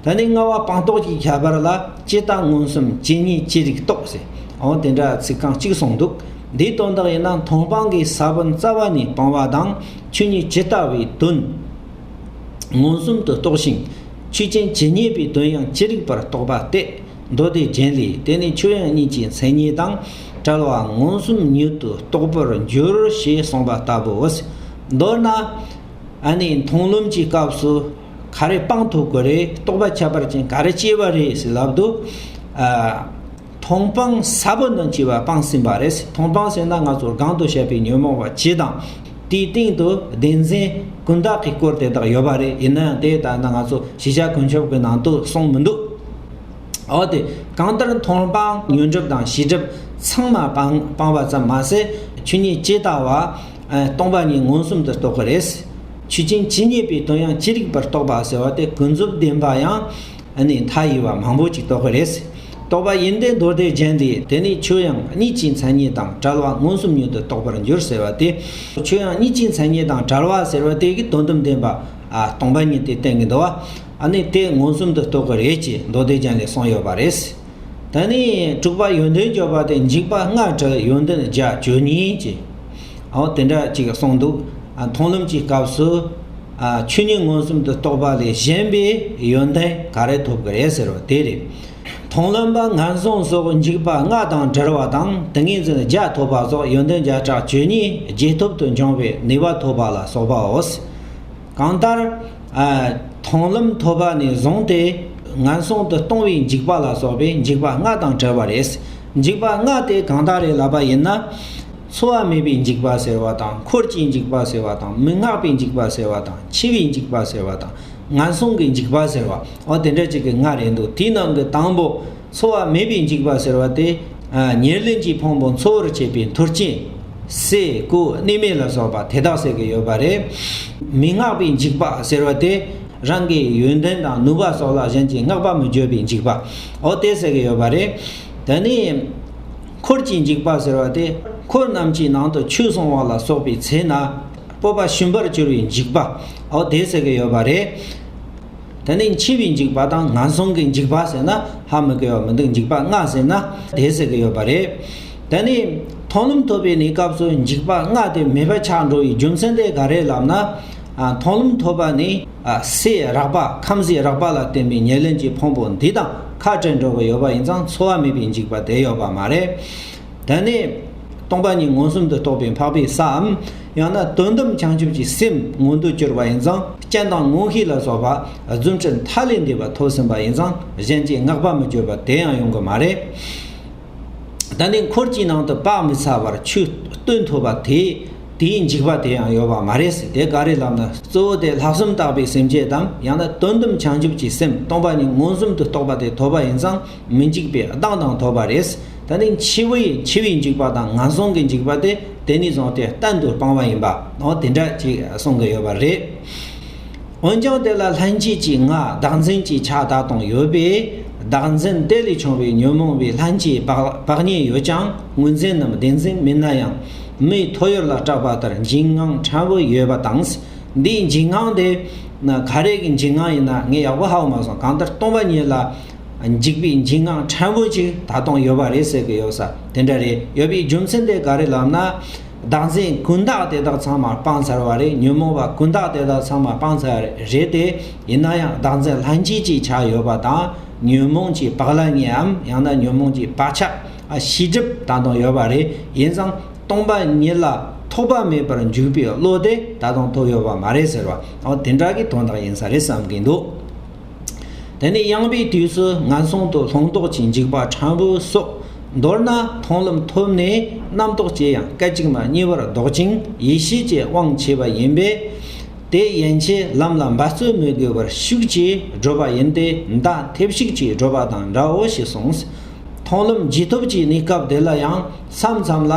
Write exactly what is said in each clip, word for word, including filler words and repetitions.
ད་ནི་ལྔ་བ་སྤངས་རྟོགས་ཀྱི་ཁྱད་པར་ལ། ཇི་ལྟ་མངོན་སུམ་ཇི་སྙེད་ཅི་རིགས་རྟོགས་ཟེར། འོ་དེ་འདྲ་ཚིག་རྐང་གཅིག་གསུངས་འདུག་འདིའི་དོན་དག་ཡིན་ན། མཐོང་སྤང་གི་ས་བོན་རྩ་བ་ནས་སྤང་བ་དང་། ཆོས་ཉིད་ཇི་ལྟ་བའི་དོན་མངོན་སུམ་དུ་རྟོགས་ཤིང་། ཆོས་ཅན་ཇི་སྙེད་པའི་དོན་ཡང་ཅི་རིགས་པར་རྟོགས་པ་སྟེ། མདོ་སྡེ་རྒྱན་ལས། དེ་ནི་ཆོས་དབྱིངས་གཉིས་ཀྱི་མཚན་ཉིད་དང་བྲལ་བ་མངོན་སུམ་ཉིད་དུ་རྟོགས་པར་འགྱུར་ཞེས་གསུངས་པ་ལྟ་བུའོ། མདོར་ན། ཨ་ནི་མཐོང་ལམ་གྱི་སྐབས་སུ་ག་རེ་སྤང་ཐུབ་ཀྱི་རེད། རྟོགས་པ་ཁྱད་པར་ཅན་ག་རེ་སྐྱེས་པ་རེད་ཟེར་ལབ་དུས། ཨ། མཐོང་སྤང་ས་བོན་དང་བཅས་པ་སྤངས་ཟིན་པ་རེད། མཐོང་སྤང་ཟེར་ན་ང་ཚོ་གོང་དུ་བཤད་པའི་ཉོན་མོངས་པ་བཅུ་དང་། དེའི་སྟེང་དུ་བདེན་འཛིན་ཀུན་བརྟགས་ཀྱི་སྐོར་དེ་དག་ཡོད་པ་རེད། ཡིན་ན་ཡང་དེ་ད་ལྟ་ང་ཚོ་ཤེས་བྱ་ཀུན་ཁྱབ་ཀྱི་ནང་དུ་གསུངས་མི་འདུག་འོ་དེ། གང་ལྟར་མཐོང་སྤང་ཉོན་སྒྲིབ་དང་ཤེས་སྒྲིབ་ཚང་མ་སྤང་སྤང་བ་ཙམ་མ་ཟད། ཆོས་ཉིད་ཇི་ལྟ་བ། ཨ། སྟོང་པ་ཉིད་མངོན་སུམ་དུ་རྟོགས་ཀྱི་རེད། ཆོས་ཅན་ཇི་སྙེད་པའི་དོན་ཡང་ཅི་རིགས་པར་རྟོགས་པ་ཟེར་བ་དེ། ཀུན་རྫོབ་བདེན་པ་ཡང་ཨ་ནི་མཐའ་ཡས་པ་མང་པོ་ཅིག་རྟོགས་ཀྱི་རེད། རྟོགས་པ་ཡིན་ཏེ་མདོ་སྡེ་རྒྱན་ལས། དེ་ནི་ཆོས་དབྱིངས་གཉིས་ཀྱི་མཚན་ཉིད་དང་བྲལ་བ་མངོན་སུམ་ཉིད་དུ་རྟོགས་པར་འགྱུར་ཟེར་བ་དེ། ཆོས་དབྱིངས་གཉིས་ཀྱི་མཚན་ཉིད་དང་བྲལ་བ་ཟེར་བ་དེ་གི་དོན་དམ་བདེན་པ། ཨ། སྟོང་པ་ཉིད་དེ་བསྟན་གྱི་འདུག་བ། ཨ་ནི་དེ་མངོན་སུམ་དུ་རྟོགས་ཀྱི་རེད་ཅེས་མདོ་སྡེ་རྒྱན་ལས་གསུངས་ཡོད་པ་རེད། ད་ནི་དྲུག་པ་ཡོན་ཏན་བརྗོད་པ་དེ། འཇུག་པ་ལྔ་བྲལ་ཡོན་ཏན་བརྒྱ་བརྗོད་སྙིང་ཅེས། འོ་དེ་འདྲ་ཅིག་གསུངས་འདུག་ཨ། མཐོང་ལམ་གྱི་སྐབས་སུ། ཨ། ཆོས་ཉིད་མངོན་སུམ་དུ་རྟོགས་པ་ལས་གཞན་པའི་ཡོན་ཏན་ག་རེ་ཐོབ་ཀྱི་རེད་ཟེར་བ་དེ་རེད། མཐོང་ལམ་པ་ངན་སོང་སོགས་འཇུག་པ་ལྔ་དང་བྲལ་བ་དང་། ཏིང་ངེ་འཛིན་བརྒྱ་ཐོབ་པ་སོགས་ཡོན་ཏན་བརྒྱ་ཕྲག་བཅུ་གཉིས་རྗེས་ཐོབ་ཏུ་འབྱུང་བའི་ནུས་པ་ཐོབ་པ་ལ་སོགས་པའོ། གང་ལྟར། ཨ། མཐོང་ལམ་ཐོབ་པ་ནས་བཟུང་སྟེ་ངན་སོང་དུ་ལྟུང་བའི་འཇུག་པ་ལ་སོགས་པའི་འཇུག་པ་ལྔ་དང་བྲལ་བ་རེད། འཇུག་པ་ལྔ་དེ་གང་དག་རེད་ལབ་པ་ཡིན་ན། འཚོ་བ་མེད་པའི་འཇུག་པ་ཟེར་བ་དང་། འཁོར་གྱི་འཇུག་པ་ཟེར་བ་དང་། མི་མངའ་བའི་འཇུག་པ་ཟེར་བ་དང་། འཆི་བའི་འཇུག་པ་ཟེར་བ་དང་། ངན་སོང་གི་འཇུག་པ་ཟེར་བ། འོ་དེ་འདྲ་ཅིག་གི་ལྔ་རེད་འདུག་དེའི་ནང་གི་དང་པོ། འཚོ་བ་མེད་པའི་འཇུག་པ་ཟེར་བ་དེ། ཨ། ཉེར་ལེན་གྱི་ཕུང་པོ་འཚོ་བར་བྱེད་པའི་མཐུ་རྐྱེན། ཟས་གོས་གནས་མལ་ལ་སོགས་པ་དེ་དག་ཟེར་གྱི་ཡོད་པ་རེད། མི་མངའ་བའི་འཇུག་པ་ཟེར་བ་དེ། རང་གི་ཡོན་ཏན་དང་ནུས་པ་སོགས་ལ་གཞན་གྱིས་བསྔགས་པ་མི་བརྗོད་པའི་འཇུག་པ། འོ་དེ་ཟེར་གྱི་ཡོད་པ་རེད། དེ་ནས་འཁོར་གྱི་འཇུག་པ་ཟེར་བ་དེ། འཁོར་རྣམས་ཀྱི་ནང་དུ་ཆོས་གསུང་བ་ལ་སོགས་པའི་ཚེ་ན་སྤོབས་པ་ཞུམ་པར་གྱུར་པའི་འཇུག་པ། འོ་དེ་ཟེར་གྱི་ཡོད་པ་རེད། དེ་ནས་འཆི་བའི་འཇིགས་པ་དང་ངན་སོང་གི་འཇིགས་པ་ཟེར་ན་ཧ་མི་གོ་བ་མི་འདུག་འཇིགས་པ་ལྔ་ཟེར་ན་དེ་ཟེར་གི་ཡོད་པ་རེད། དེ་ནས་མཐོང་ལམ་ཐོབ་པའི་གནས་སྐབས་སུ་འཇིགས་པ་ལྔ་དེ་མེད་པ་ཆགས་འགྲོ་བའི་རྒྱུ་མཚན་དེ་ག་རེ་ལབ་ན། ཨ། མཐོང་ལམ་ཐོབ་པ་ནི། ཨ། སའི་རགས་པ་ཁམས་ཀྱི་རགས་པ་ལ་བརྟེན་པའི་ཉེར་ལེན་གྱི་ཕུང་པོ་འདི་དང་ཁ་བྲལ་འགྲོ་གི་ཡོད་པ་ཡིན་ཙང་འཚོ་བ་མེད་པའི་འཇིགས་པ་དེ་ཡོད་པ་མ་རེད། དེ་ནས་སྟོང་པ་ཉིད་མངོན་སུམ་དུ་རྟོགས་པའི་འཕགས་པའི་སའམ། ཡང་ན་དོན་དམ་བྱང་ཆུབ་ཀྱི་སེམས་མངོན་དུ་གྱུར་པ་ཡིན་ཙང་སྤྱན་དང་མངོན་ཤེས་ལ་སོགས་པ་རྫུ་འཕྲུལ་མཐའ་ལས་འདས་པ་ཐོབ་ཟིན་པ་ཡིན་ཙང་གཞན་གྱིས་བསྔགས་པ་མི་བརྗོད་པ་དེ་ཡང་ཡོང་གི་མ་རེད། ད་ནི་འཁོར་གྱི་ནང་དུ་བག་མི་ཚ་བར་ཆོས་སྟོན་ཐུབ་པ་དེ། དེའི་འཇིགས་པ་དེ་ཡང་ཡོད་པ་མ་རེད་ཟེར། དེ་ག་རེ་ལབ་ན། གཙོ་བོ་དེ་ལྷག་བསམ་དག་པའི་སེམས་བསྐྱེད་དམ། ཡང་ན་དོན་དམ་བྱང་ཆུབ་ཀྱི་སེམས་སྟོང་པ་ཉིད་མངོན་སུམ་དུ་རྟོགས་པ་དེ་ཐོབ་པ་ཡིན་ཙང་མི་འཇིགས་པའི་གདེང་དང་ཐོབ་པ་རེད། ད་ནི་འཆི་བའི་འཆི་བའི་འཇིགས་པ་དང་ངན་སོང་གི་འཇིགས་པ་དེ་དེ་ནས་བཟུང་སྟེ་གཏན་དུ་སྤང་བ་ཡིན་པ། འོ་དེ་འདྲ་ཅིག་གསུང་གི་ཡོད་པ་རེད། འོན་ཀྱང་དེ་ལ་ལྷན་སྐྱེས་ཀྱི་ང་བདག་འཛིན་གྱི་ཆ་ད་དུང་ཡོད་པས། བདག་འཛིན་དེ་ལས་བྱུང་བའི་ཉོན་མོངས་པའི་ལྷན་སྐྱེས་བག་བག་ཉལ་ཡོད་ཀྱང་ངོས་འཛིན་ནམ་བདེན་འཛིན་མིན་ན་ཡང་། མེའི་ཐོ་ཡོར་ལ་སྐྲག་པ་ལྟར་འཇིགས་དངངས་ཕྲན་བུ་ཡོད་པ་དང་། འདིའི་འཇིགས་དངངས་དེ་ན་ག་རེ་གི་འཇིགས་དངངས་ཡིན་ན་ངས་ཡག་པོ་ཧ་གོ་མ་སོང་། གང་ལྟར་སྟོང་པ་ཉིད་ལ་འཇིགས་པའི་འཇིགས་དངངས་ཕྲན་བུ་ཅིག་ད་དུང་ཡོད་པ་རེད་ཟེར་གི་ཡོད་ས་དེ་འདྲ་རེད། ཡོད་པའི་རྒྱུ་མཚན་དེ་ག་རེ་ལབ་ན། བདག་འཛིན་ཀུན་བརྟགས་དེ་དག་ཚང་མ་སྤངས་ཚར་བ་རེད། ཉོན་མོངས་པ་ཀུན་བརྟགས་དེ་དག་ཚང་མ་སྤངས་ཚར་རེད་དེ། ཡིན་ན་ཡང་བདག་འཛིན་ལྷན་སྐྱེས་ཀྱི་ཆ་ཡོད་པ་དང་ཉོན་མོངས་ཀྱི་བག་ལ་ཉལ་འམ། ཡང་ན་ཉོན་མོངས་ཀྱི་བག་ཆགས། ཨ། ཤེས་སྒྲིབ་ད་དུང་ཡོད་པ་རེད། ཡིན་ཙང་སྟོང་པ་ཉིད་ལ་ཐོགས་པ་མེད་པར་འཇུག་པའི་བློ་དེ་ད་དུང་ཐོབ་ཡོད་པ་མ་རེད་ཟེར་བ། འོ་དེ་འདྲ་གི་དོན་དག་ཡིན་ས་རེད་བསམ་གྱི་འདུག་དེ་ནས་ཡངས་པའི་དུས་སུ་ངན་སོང་དུ་ལྷུང་བཟློག་གི་འཇིགས་པ་ཕྲན་བུ་སོགས། མདོར་ན་མཐོང་ལམ་ཐོབ་ནས་རྣམ་རྟོག་སྐྱེ་ཡང་སྐད་ཅིག་མ་ཉེ་བར་ལྡོག་ཅིང་ཡེ་ཤེས་ཀྱི་དབང་ཆེ་བ་ཡིན་པས། དེ་ཡན་ཆད་ལམ་ལ་འབད་རྩོལ་མི་དགོས་པར་ཤུགས་ཀྱིས་བགྲོད་པ་ཡིན་ཏེ། མདའ་མཐེབ་གཅིག་གིས་བགྲོད་པ་དང་འདྲའོ་ཞེས་གསུངས། མཐོང་ལམ་རྗེས་ཐོབ་ཀྱི་གནས་སྐབས་དེ་ལ་ཡང་མཚམས་མཚམས་ལ།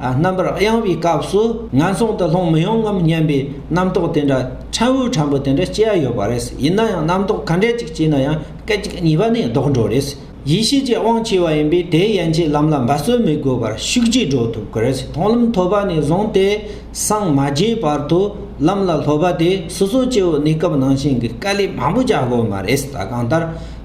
ཨ། རྣམ་པར་གཡེང་བའི་སྐབས་སུ་ངན་སོང་དུ་ལྷུང་མི་ཡོང་ངམ་སྙམ་པའི་རྣམ་རྟོག་དེ་འདྲ་ཕྲན་བུ་ཕྲན་བུ་དེ་འདྲ་སྐྱེ་ཡ་ཡོད་པ་རེད། ཡིན་ན་ཡང་རྣམ་རྟོག་ག་འདྲ་ཅིག་སྐྱེས་ན་ཡང་སྐད་ཅིག་གཉིས་པ་ནས་ལྡོག་འགྲོ་རེད། ཡེ་ཤེས་ཀྱི་དབང་ཆེ་བ་ཡིན་པས་དེ་ཡན་ཆད་ལམ་ལ་འབད་རྩོལ་མི་དགོས་པར་ཤུགས་ཀྱིས་བགྲོད་ཐུབ་ཀྱི་རེད། མཐོང་ལམ་ཐོབ་པ་ནས་བཟུང་སྟེ་སངས་མ་རྒྱས་བར་དུ་ ལམ་ལ་སློབ་པ་དེ་སོ་སོ་སྐྱེ་བོ་གནས་སྐབས་ནང་བཞིན་གྱི་དཀའ་ལས་མང་པོ་རྒྱག་དགོས་མ་རེད། ད་གང་ལྟར་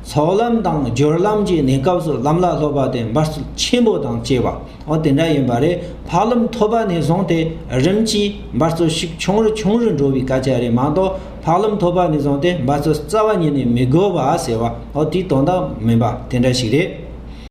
ཚོགས་ལམ་དང་སྦྱོར་ལམ་གྱི་གནས་སྐབས་སུ་ལམ་ལ་སློབ་པ་དེ་འབད་རྩོལ་ཆེན་པོ་དང་བཅས་པ། འོ་དེ་འདྲ་ཡིན་པ་རེད། འཕགས་ལམ་ཐོབ་པ་ནས་བཟུང་སྟེ་རིམ་གྱིས་འབད་རྩོལ་ཞིག་ཆུང་རུ་ཆུང་རུ་འགྲོ་བའི་སྐད་ཆ་རེད་མ་གཏོགས། འཕགས་ལམ་ཐོབ་པ་ནས་བཟུང་སྟེ་འབད་རྩོལ་རྩ་བ་ཉིད་ནས་མི་དགོས་པ་ཟེར་བ། འོ་དེའི་དོན་དག་མིན་པ་དེ་འདྲ་ཞིག་རེད།